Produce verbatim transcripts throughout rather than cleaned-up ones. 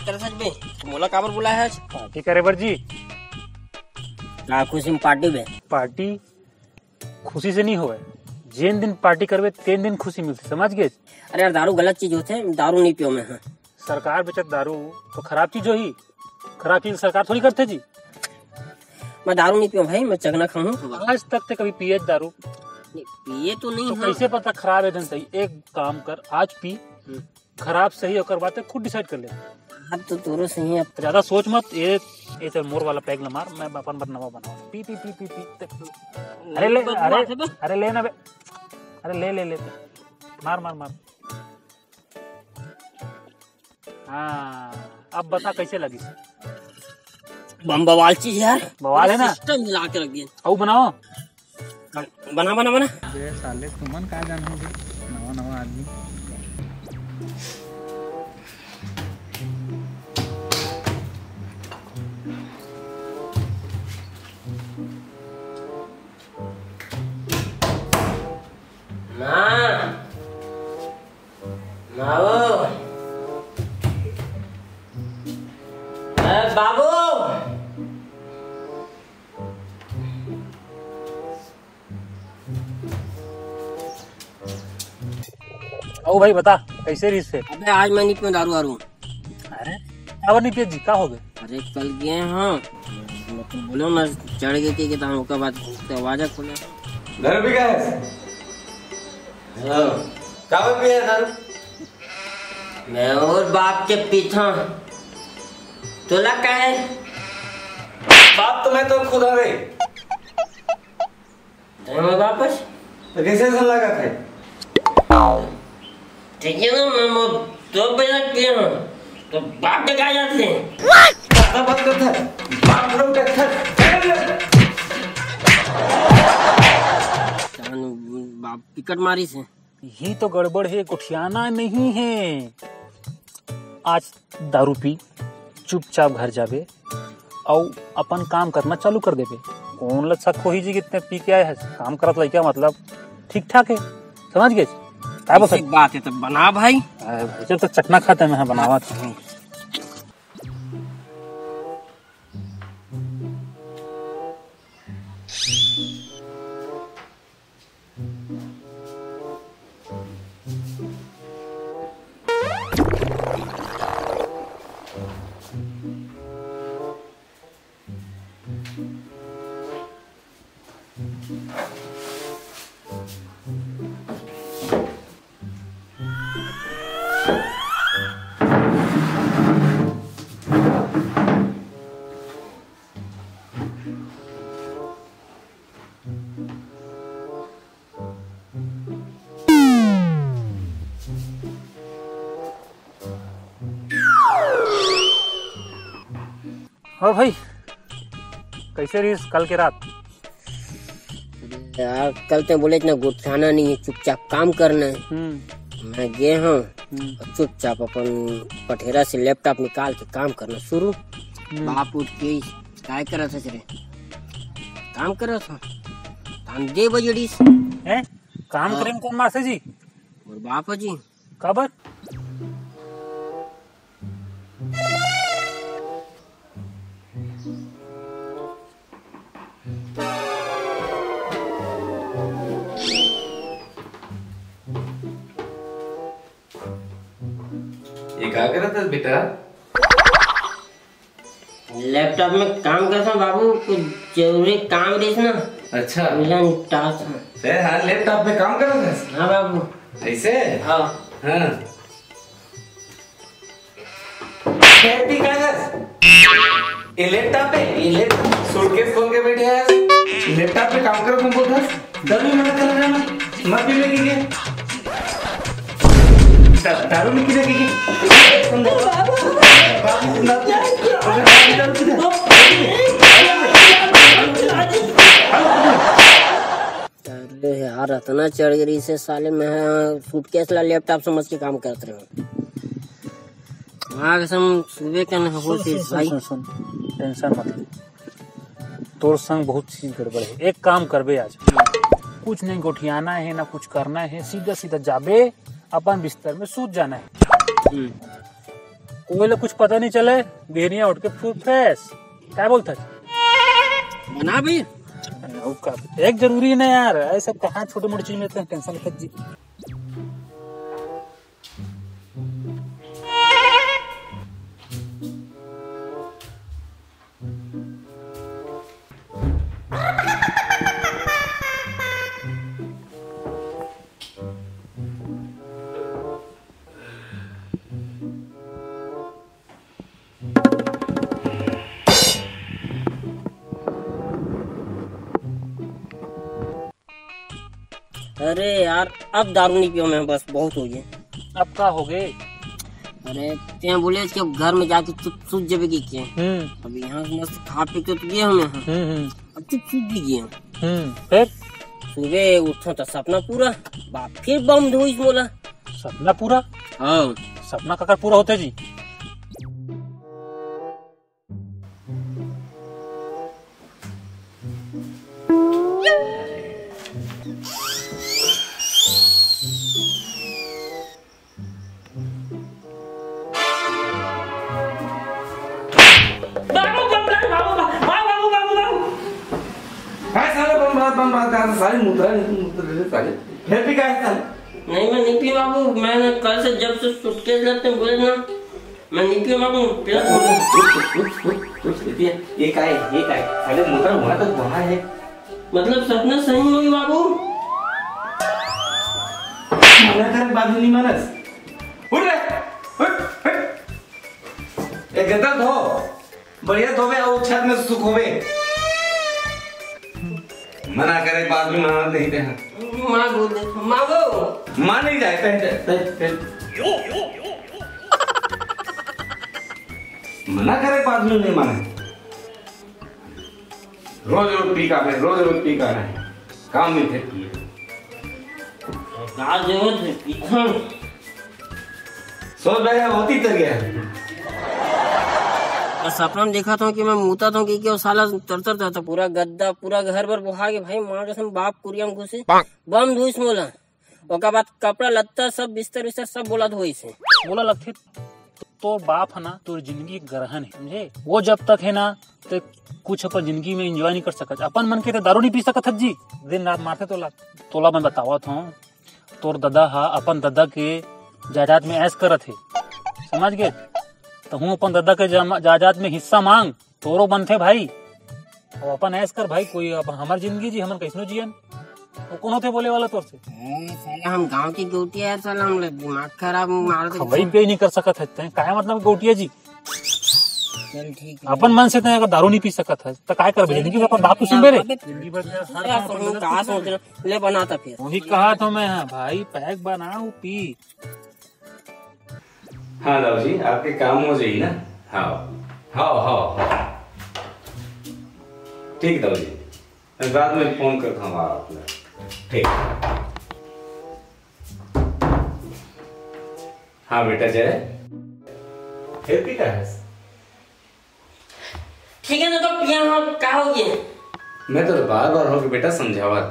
करत हस बे? मोला काबर बुलाए हस? पार्टी करे बर जी। का खुशी में पार्टी बे? पार्टी खुशी से नहीं होवे, जेन दिन पार्टी करबे तेन दिन खुशी मिलथे, समझ गे? अरे यार, दारू गलत चीज होथे, दारू नहीं पियो मैं। हाँ। सरकार बेचत दारू तो खराब चीज होही? खराब चीज सरकार थोड़ी करथे जी। मैं दारू नहीं पियो भाई, मैं चगना खाऊं। आज तक ते कभी पिए दारू? नहीं, पिए तो नहीं। तो हाँ। कैसे पता खराब है धन सही? एक काम कर, आज पी, हम्म। खराब सही ओकर बाद ते खुद डिसाइड कर ले। अब तो तोरो सही है। ज्यादा सोच मत। ये ये चल, मोर वाला पैग ला मार, मैं अपन बर नवा बनाऊं। पी पी पी पी पी। अरे ले, अरे, अरे ले ना बे। अरे ले ले ले। मार मार मार। हाँ, अब बता कैसे लगिस? बम बवाल चीज यार। बवाल है ना? सिस्टम हिला के रख दिया। अउ बनाओ। बना बना बना। बे साले, तुमन का जानहू बे, नवा नवा आदमी। माँ। माँ ओ। ए, बाबू। ओ भाई, बता, कैसे रहिस फिर? अबे, आज मैं नहीं पीऊँ दारू वारू। अरे, काबर नहीं पिए जी, का हो गए? अरे, कल गए हाँ, मतलब बोलो ना, चढ़ गए कि, कि तहाँ ओकर बाद तो आवाज खुले। घर भी गए? हाँ। काबर पिए दारू? मैं और बाप के पीता। तोला का है? बाप तो मैं तो खुद हवे। तो मैं वापस? तो कैसे ऐसा लगा था? ठीक है ना, मैं वो दो बजे तक पिया हूँ, तो बाप के कहा जाते हैं? ज्यादा बात करता है, बाप लोग देखता है। बाप पिकट मारी से। ही तो गड़बड़ है, गोठियाना नहीं है। आज दारू पी, चुपचाप घर जाबे, अउ अपन काम करना चालू कर देबे। कौन ला शक होही जी, कितने पी के आए हैं, काम करत लइका, मतलब ठीक ठाक है, समझ गए? काय बोल ऐसी सकते? बात है तो बना भाई। अरे, जब तक चखना खाते मैं बनावा था। और भाई, कैसे रहिस कल के रात? यार, कल ते बोले इतना गुठाना नहीं है, चुपचाप काम करना है। हम्म। मैं गए हूँ हम्म। और चुपचाप अपन पठेरा से लैपटॉप निकाल के काम करना शुरू। हम्म। बाप उठ के, "काय करत हस रे?" "काम करत हूँ।" "धान दे बजड़ीस।" हैं? काम हाँ। करे में कौन मारथे जी? मोर बाप जी। काबर? ये का करत हस बेटा? लैपटॉप में काम करत हूँ बाबू, कुछ जरूरी काम रहिस ना। अच्छा। मिला निपटात हूँ। ए, हाँ, लैपटॉप में काम करत हस? हाँ बाबू। ऐसे? हाँ। हाँ। ए, पी का करत हस? ये लैपटॉप पे, ये लैपटॉप, सूटकेस खोल के बैठे हस। लैपटॉप पे काम करत हूँ बोलत हस? दारू मना कर रहा मैं, मत पीने के लिए। दा-, दारू नहीं पीने के लिए। बाबू, ना, अगर बाबू दारू पीते। अरे यार, अतना चढ़ गई से साले में, हाँ, सूटकेस ला लैपटॉप समझ के काम करत रहे। हाँ, कसम, सुबह के ना हो सुन, चीज सुन, भाई। सुन, सुन, सुन, टेंशन मत ले। तोर संग बहुत चीज गड़बड़ है। एक काम करबे आज, कुछ नहीं गोठियाना है, ना कुछ करना है, सीधा सीधा जाबे, अपन बिस्तर में सूत जाना है। हम्म। कोई ला कुछ पता नहीं चले, बिहनिया उठ के फुल फ्रेश। क्या बोलता है? बना भाई। अउ का, एक जरूरी है ना यार, ये सब कहाँ छोटे मोटे चीज में इतना टेंशन लेते जी। अरे यार, अब दारू नहीं पियो मैं, बस बहुत हो गया। अब का हो गए? अरे, ते बोले कि अब घर में जाके चुप सूत जबे की के। हम्म। अब यहाँ से मस्त खा पी के तो गए हमें। हम्म, हम्म। अब चुप सूत भी गए। हम्म, फिर? सुबह उठो तो सपना पूरा, बाप फिर बम धोइस मोला। सपना पूरा? हाँ। सपना काकर पूरा होते जी? बाबू, बाबू, बाबू, बाबू, बाबू, बाबू, बाबू, बाबू। काय साले बम बात, बम बात, काय साले मुद्रा नहीं, मुद्रा ले साले। फिर भी काय साले? नहीं, मैं नहीं पी बाबू, मैंने कल से जब से सूटकेस लेते हैं, बोले ना, मैं नहीं पी बाबू, पिला। उठ, उठ, उठ, उठ, उठ, उठ, ये, ये काय, ये काय? साले मुद्रा वहाँ तक वहाँ है। मतलब सपना सही होई बाबू? मना करे बाद में नहीं मानस। उठ रे, उठ, उठ। एक गद्दा धो, बढ़िया धोवे और छत में सुखोवे। मना करे बाद में मानत नहीं ते हैं। माँ बोल दे, माँ वो। माँ नहीं जाए, पहले, पहले, पहले। मना करे बाद में नहीं माने। रोज रोज पी का है, रोज रोज पी का है, काम नहीं थे किए। का जरूरत है पीछा? सोच भाई, होती तर गया। बस सपना में देखा था कि मैं मूता था कि, कि वो साला तरतर तरतर, पूरा गद्दा, पूरा घर भर बोहा के भाई, माँ कसम बाप कुरिया में घुसे, बम धुइस मोला। ओकर बाद कपड़ा लत्ता सब, बिस्तर विस्तर सब बोला धोइस। बोला लगथे तोर बाप है ना, तोर जिंदगी ग्रहण है, समझे? वो जब तक है ना, तो कुछ अपन जिंदगी में एंजॉय नहीं कर सकत। अपन मन के तो दारू नहीं पी सकत हस जी, दिन रात मारथे तोला। तोला मैं बतावत हूँ, तोर ददा हा अपन ददा के जायदाद में ऐश करत हे, समझ गे? तहूँ अपन ददा के जमा-, जायदाद में हिस्सा मांग, तोरो बनथे भाई। अब अपन ऐश कर भाई, कोई अब हमर जिंदगी जी, हमन कैसनो जियन। वो कौन होथे बोले वाला तोर से? ए, साला हम गांव के गौटिया है, साला हम लोग दिमाग खराब मार दे। खवाई पे नहीं कर सकत है तैं, काय मतलब गौटिया जी? चल ठीक है। अपन मन से तैं अगर दारू नहीं पी सकत है, तो काय करबे? जिंदगी भर अपन बाप को सुनबे रे? अबे, जिंदगी भर तेरा हर क्या बात करूँ, का सोच रहा? ले बनाता फिर। वही कहा तो मैं, हाँ भाई, पैक बनाओ, पी। हाँ दाऊ जी, आपके काम हो जाई ना? हाँ, हाँ, हाँ, हाँ। ठीक दाऊ जी, मैं बाद में फोन करता हूँ आप ला। ठीक। हाँ बेटा जय, फिर भी कहा है? ठीक है ना, तो पिया हो, का हो गया? मैं तो बार बार होके बेटा समझावत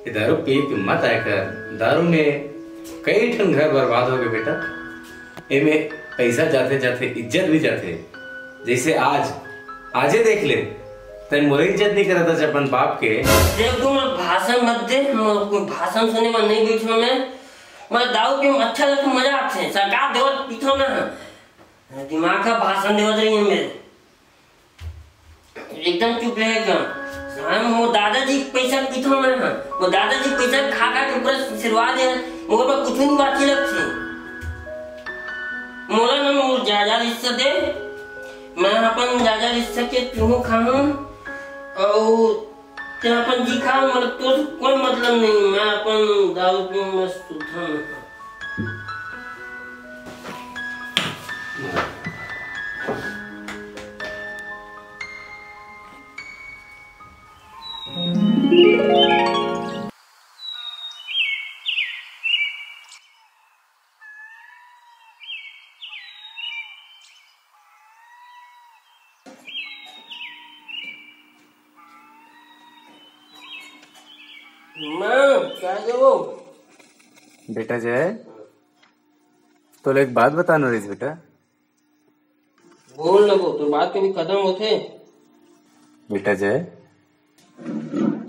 कि दारू पी के मत आया कर, दारू में कई ठन घर बर्बाद हो गए बेटा। एमे पैसा जाते जाते इज्जत भी जाते। जैसे आज, आजे देख ले, तैं मोर इज्जत नहीं करत हस अपन बाप के। देख तू मोर भाषण मत दे, मोर कोई भाषण सुने में नहीं बैठो मैं। मैं दारू पी में अच्छा लगता, मजा आते, सरकार देवत पीतो ना। दिमाग का भाषण देवत रही है मेरे। एकदम चुप रहे का। हम वो दादाजी के पैसा पीतो ना, वो दादाजी के पैसा खा खा के पूरा सिरवा दे, मगर मैं कुछ नहीं बात लगती। मोला ना मोर जायदाद हिस्सा दे, मैं अपन जायदाद हिस्सा के तुहूँ खाहूँ, और ते अपन जी खा, मोला तोर से कोई मतलब नहीं, मैं अपन दारू पीऊँ, मैं सुधा में खाऊँ। माँ, क्या देवो? बेटा जय, तोला एक बात बताना रहीस बेटा। बोल ना वो, तोर बात कभी खत्म होथे? बेटा जय,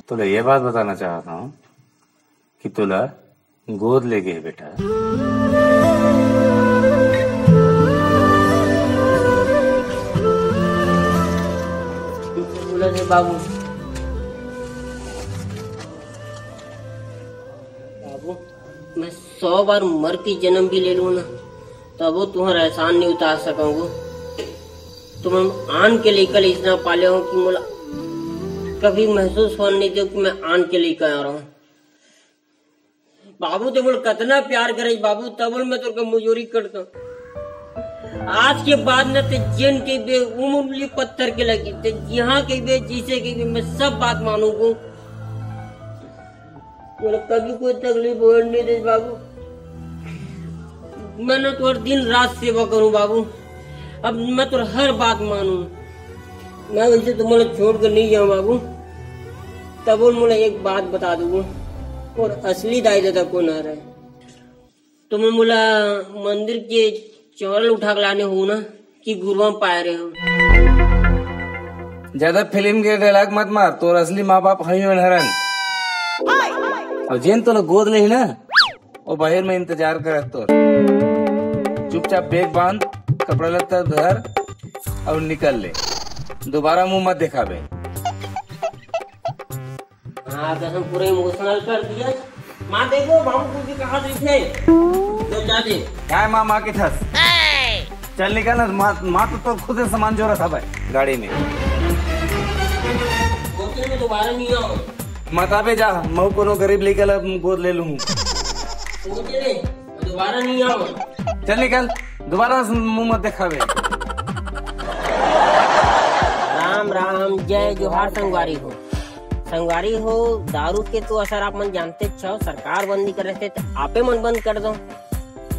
तोला ये बात बताना चाहत हूँ कि तोला गोद ले गे बेटा। बोला रे बाबू। बाबू, मैं सौ बार मर के जन्म भी ले लूँ ना, तबो तुहर एहसान नहीं उतार सकूँगा। तुम आन के लेकर इतना पाले हो कि मोला कभी महसूस होने नहीं दो कि मैं आन के लेकर आ रहा हूँ। बाबू, ते मोला कतना प्यार करे बाबू, तब मैं तोर का मजूरी करता। आज के बाद न ते जेन के बे उंगली पत्थर के लगी, ते यहाँ के बे, जिसे के बे, मैं सब बात मानूंगा। मोला कभी कोई तकलीफ होने नहीं दे बाबू। मैं ना तोर दिन रात सेवा करूं बाबू। अब मैं तोर हर बात मानूं। मैं वैसे तो मोला छोड़ के नहीं जाऊं बाबू। तब मोला एक बात बता दूं, और असली दाई ददा कोन हरे? तुम मोला मंदिर के चौरल उठा के लाने हो ना, कि गुरुआ पाए रहे हो? ज्यादा फिल्म के डायलॉग मत मार, तोर असली माँ बाप हई मन हरन। और जेन तोला गोद लेही ना, वो बाहर में इंतजार करत तोर। चुपचाप बैग बांध, कपड़ा लत्ता धर और निकल ले। दोबारा मुंह मत दिखाबे। हाँ, कसम पूरा इमोशनल कर दिया। माँ देखो, बाबू कुछ भी कहा थे। तो जा दे। काय माँ, माँ की थस? चल निकल ना, माँ, माँ तो, तो खुद से सामान जोरत हवे गाड़ी में। बोतल में दोबारा नहीं आओ। मत आबे जा, मैं कोनो गरीब लइका ला गोद ले लूँ। बोतल में दोबारा नहीं आओ। चल निकल, दोबारा से मुंह मत दिखावे। राम राम, जय जोहार संगवारी हो। संगवारी हो, दारू के तो असर आप मन जानते छव, सरकार बंदी करे थे, तो आपे मन बंद कर दो।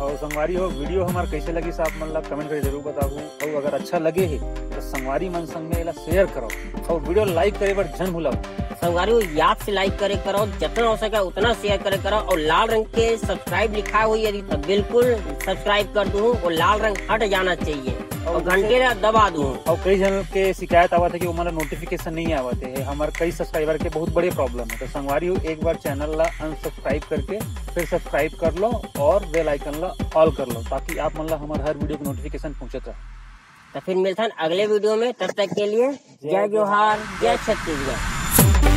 और संगवारी हो, वीडियो हमार कैसे लगी, आप मन ला कमेंट करके जरूर बताबू। और अगर अच्छा लगे हे, तो संगवारी मन संग में एला शेयर करो और वीडियो लाइक करे बर झन भूलाओ। संगवारी हो, याद से लाइक करे करो, जितना हो सके उतना शेयर करे करो, और लाल रंग के सब्सक्राइब लिखा हुई यदि, तो बिल्कुल सब्सक्राइब कर दू, और लाल रंग हट जाना चाहिए, और घंटे ला दबा दू। और कई जन के शिकायत आवत है कि वो हमारा नोटिफिकेशन नहीं आवत है, हमारे कई सब्सक्राइबर के बहुत बड़े प्रॉब्लम है। तो संगवारी हो, एक बार चैनल ला अनसब्सक्राइब करके फिर सब्सक्राइब कर लो और बेल आइकन ला ऑल कर लो, ताकि आप मन ला हमारे हर वीडियो की नोटिफिकेशन पहुंचत रहे। तो फिर मिलथन अगले वीडियो में, तब तक के लिए जय जोहार, जय छत्तीसगढ़।